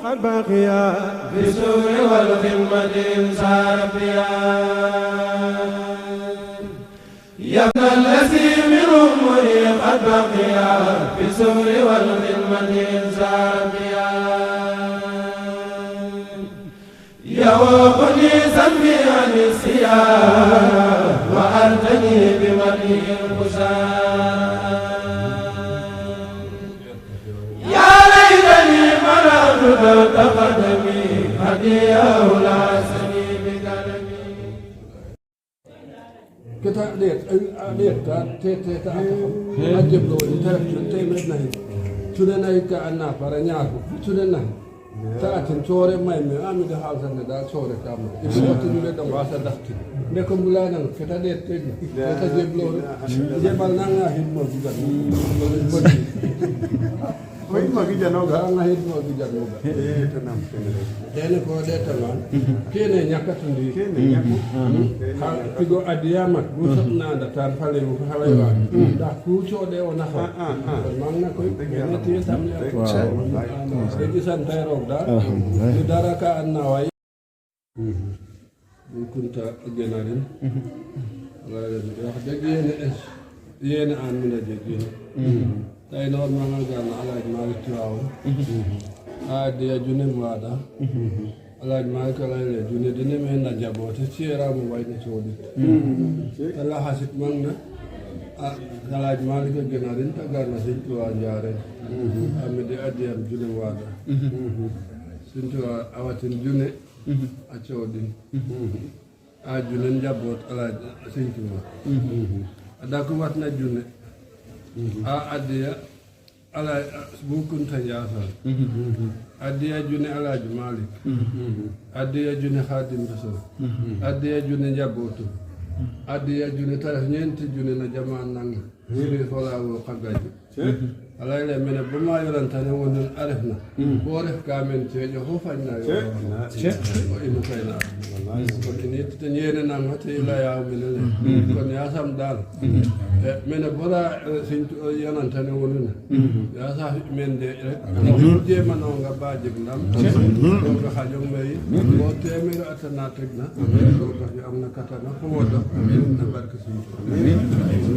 قد بقيا في السور والخدمة انصار فيها يا ابن الذي من أمري قد بقيا في السور والخدمة انصار فيها يوقني ذنبي عن السياح وأرتني بمدح الخسار يا ليتني مررت تقدمي هديه لا سني بكلمي كتا ليت تيتا أجيب له ترك تيمنا تلنا كأننا فرنياكو تلنا تأتين شورى ما يمي أمي ده حال سنة ده شورى كامل إذا وقت نقول ده واسا دختي نكمل بلانا كتا ليت كتا جيب له جبال نعنا هيدمو جدا Koi magi jano ga nga hit mo bijak mo tanam kene tene ko de talan kene nyakatundi kene nyaku tigo adiyama bu sotna da tan fale bu halaywa da ku cho de ona ha manna ko ne ti samle ko de san tayro da daraka annawai bu kunta genarin wala wax deug yene an mina deug tay noor ma nga gal alaaj Malik Tiwaawan adiya junne waada alaaj Malik alaaj junne dine me na jaboote ceeraamu wayno coodit te laxasit man na alaaj Malik a genarin te garna Sëñ Tuubaa njaareen amidi adiyam junne waada Sëñ Tuubaa awatin junne a coodin a junne njaboot alaaj Sëñ Tuubaa ada ko watna junne a adiya ala bukunta yaasal adiya junne alaaju Malik adiya junne Xaadim Rasul adiya junne njabootu adiya junne taraf ñeenti junne na jamaan nanga siri folaawo xaggaji alay le mene ba maa yorantane wonon a ref na bo ref ka men ceeƴo fo fañ na yo o inu kay na kon init te ñeene nang te i layaa mene le kon yaasam daal mene bora yorantane wonuna yaasa fi men de rek jeemanonga ba jeg ndam roga xaƴong meyi bo teemeer atana teg na roga fi am na katana fo wodo na barke Sëñ Tuubaa